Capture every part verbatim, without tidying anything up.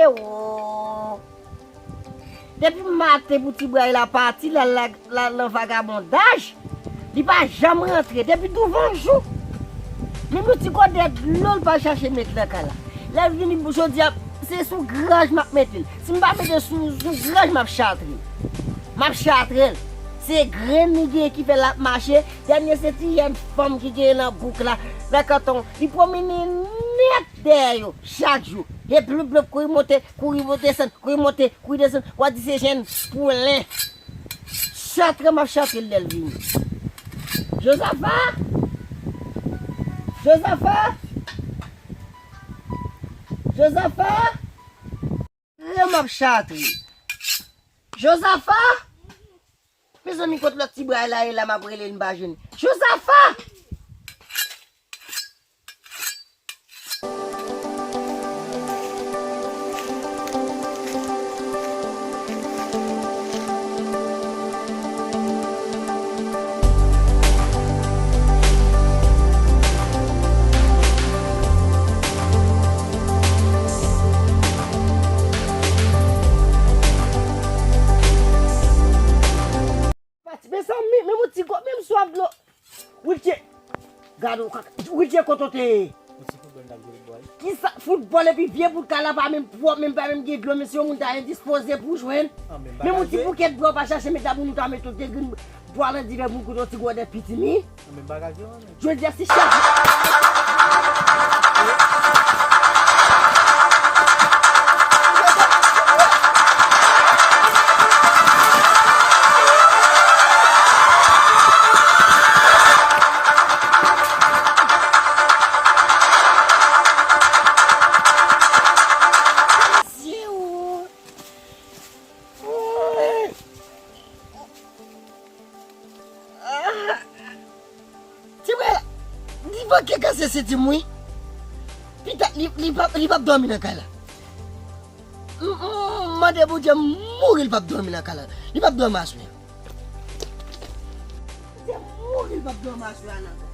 Oh. Depi maten pou ti bray la pati, l al la, la, nan vagabondaj, li pa janm rantre. Depi douvan jou, menm yon ti gòdè dlo l pa chache met nan kay la. Lè l vini jodi a, se sou graj m ap mete l. Si m pa mete l sou, sou graj, m ap chatre l. M ap chatre l. Se grenn li genyen ki fè l ap mache. Dènye se ti yèn fanm ki genyen nan bouk la, nan kanton. Li pwomene nèt dèyè yo chak jou. E bloup bloup, kouri monte, kouri desann, kouri monte, kouri desann. W a di se jenn poulen. Chatre m ap chatre l lè l vini. Jozafa! Jozafa! Jozafa! Lè m ap chatre. Jozafa! Mezanmi, kot lòt ti bray la ye la, m ap rele l, m pa jwenn. Jozafa! Pati, mezanmi, menm yon ti gòp, menm swaf dlo. Wilje, gade w kaka. Wilje, kote w te ye? Yon ti foutbòl, m t ap jwe foutbòl. Kisa foutbòl epi vye bout kay la pa menm pwòp, menm pa menm gen dlo, mesye, yon moun ta endispoze pou jwenn. Menm yon ti boukèt bwa w pa chache met la pou nou ta mete yon de grenn bwa nan diven pou nou kote yon ti gòdèt pitimi. Jodi a se chak. Ti bray la, li manke kase senti m wi. Pita, li, li p ap, li p ap dòmi nan kay la. M, m, m mande Bondye m mouri, li p ap dòmi nan kay la. Li p ap dòmi aswè. Bondye m mouri, li p ap dòmi aswè a nan kay la.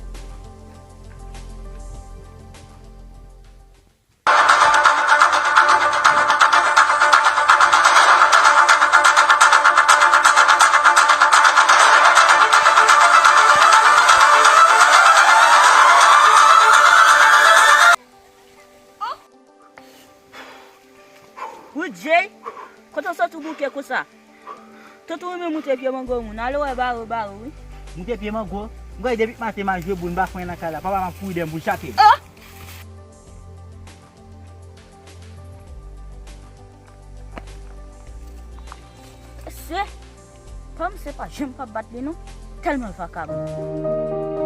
Woodjay, kote w soti w bouke konsa? Tonton renmen moute pye mango moun. Ale wè bare w, bare w, wi. Moute pye mango? M kwè depi maten m al jwe boul, m pa fè anyen nan kay la. Papa m ap kouri dèyè m pou l chape m. Oh! Se, kòm se pa janm k ap bat li non, tèlman l vakabon.